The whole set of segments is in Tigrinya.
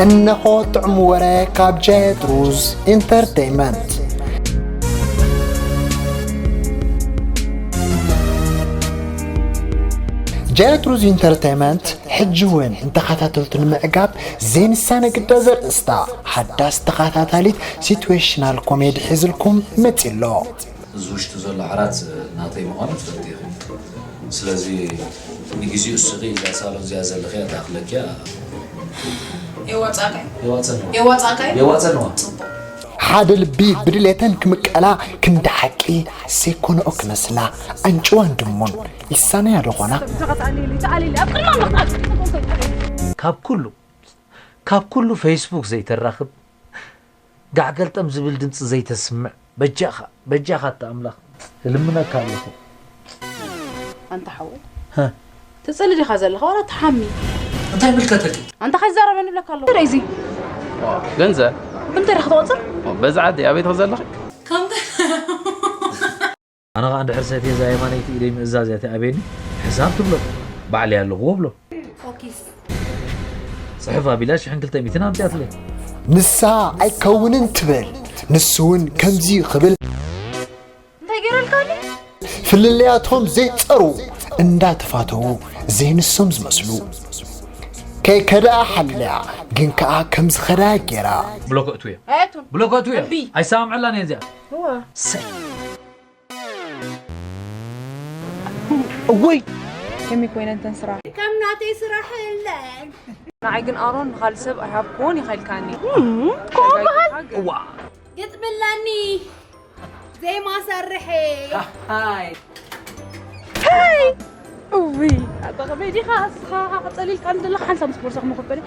እነሆ ጥዑም ወረ ካብ ጃየት ሩዝ ኢንተርቴይመንት። ጃየት ሩዝ ኢንተርቴይመንት ሕጂ እውን ንተኸታተልቱ ንምዕጋብ ዘይንሳነ ግዳ ዘርእስታ ሓዳስ ተኸታታሊት ሲትዌሽናል ኮሜዲ ሒዝልኩም መጺሎ። እዚ ውሽጢ ዘሎ ዓራት ናተይ ምዃኑ ትፈልጢ ኢኺ። ስለዚ ንግዜኡ እስኺ እዛ ሳሎን እዚኣ ዘለኽያ ትኣኽለኪያ። የዋጻእካይ? የዋጸንዋ። የዋጻእካይ? የዋጸንዋ። ጽቡቕ። ሓደ ልቢ ብድሌተን ክምቀላ ክንዲ ሓቂ ሴኮንኦ ክመስላ ኣንጭዋን ድሙን ይሳነያ ዶ ኾና? ተቐጻሊ ኢሉ፣ ተኣሊ ኢሉ፣ ኣብ ቅድሚ ኣምላኽ ተኣሊ ኢሉ። ካብ ኩሉ ካብ ኩሉ ፌስቡክ ዘይተራኽብ ጋዕ ገልጠም ዝብል ድምፂ ዘይተስምዕ በጃኻ በጃኻ ኣታ ኣምላኽ እልምነካ ኣለኹ። ኣንታ ሓወይ፣ ትፅሊ ዲኻ ዘለኻ ዋላ ትሓሚ? እንታይ ምልከተኪ? ኣንታ ከይዛረበኒ ብለካ ኣለኹ። ሬዚ ገንዘብ ብምንታይ ዲኻ ትቆፅር? በዛ ዓዲ ኣበይ ትኸ ዘለኺ? ኣነ ኸዓ እንድሕር ሰትየ እዛ የማነይቲ ኢደይ ምእዛዝ እያ ትኣብየኒ። ሕሳብ ትብሎ ባዕለይ ኣለኹዎ ብሎ። ፎኪስ ፅሑፍ ኣቢላ ሽሕን ክልተ ሚእትን ኣምፅኣትለይ። ንሳ ኣይከውንን ትብል፣ ንሱ እውን ከምዚ ክብል እንታይ ገይረልካኒ? ፍልልያቶም ዘይጸሩ እንዳተፋተዉ ዘይንሶም ዝመስሉ ከይከደኣ ሓልያ ግን ከኣ ከም ዝኸዳ ገይራ ብሎኮ እትውዮ ኣያቱን ብሎኮ እትውዮ እምቢ። ኣይሰማምዐላን እየ እዚኣ እዋ ሰይ እወይ ከመይ ኮይነ እንተን ስራሕ ከም ናተይ ስራሕ የለን። ንዓይ ግን ኣሮን ንኻልእ ሰብ ኣይሃብክዎን ኢኻ ኢልካኒ። ከምኡ በሃል እዋ ግጥምለኒ ዜማ ሰርሐ እውይ ኣታ ከመይ ዲኻ እስኻ ቀጸሊልካ ዘለኻ ሓንሳብ ምስ ቦርሳኹም ኮበለ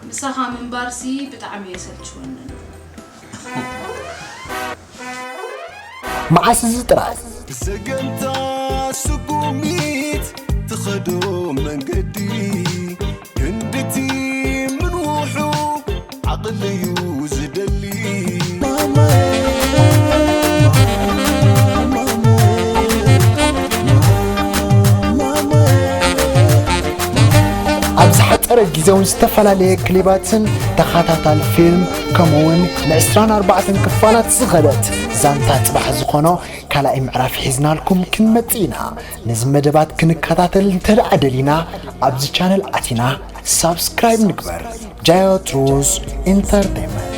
ምሳኻ ምንባርሲ ብጣዕሚ የሰልችወኒ። መዓስ እዚ ጥራይ ብዘገምታ ስጉሚት ትኸዶ መንገዲ ክንድቲ ምንውሑ ዓቕሊ እዩ ዝደሊ ኣብ ዝሓፀረ ግዜ እውን ዝተፈላለየ ክሊባትን ተኸታታሊ ፊልም ከምኡውን ን24 ክፋላት ዝኸደት ዛንታ ፅባሕ ዝኾኖ ካልኣይ ምዕራፍ ሒዝናልኩም ክንመጽእ ኢና። ነዚ መደባት ክንከታተል እንተደኣ ደሊና ኣብዚ ቻነል ኣቲና ሳብስክራይብ ንግበር። ጃዮ ትሩዝ ኢንተርቴይንመንት።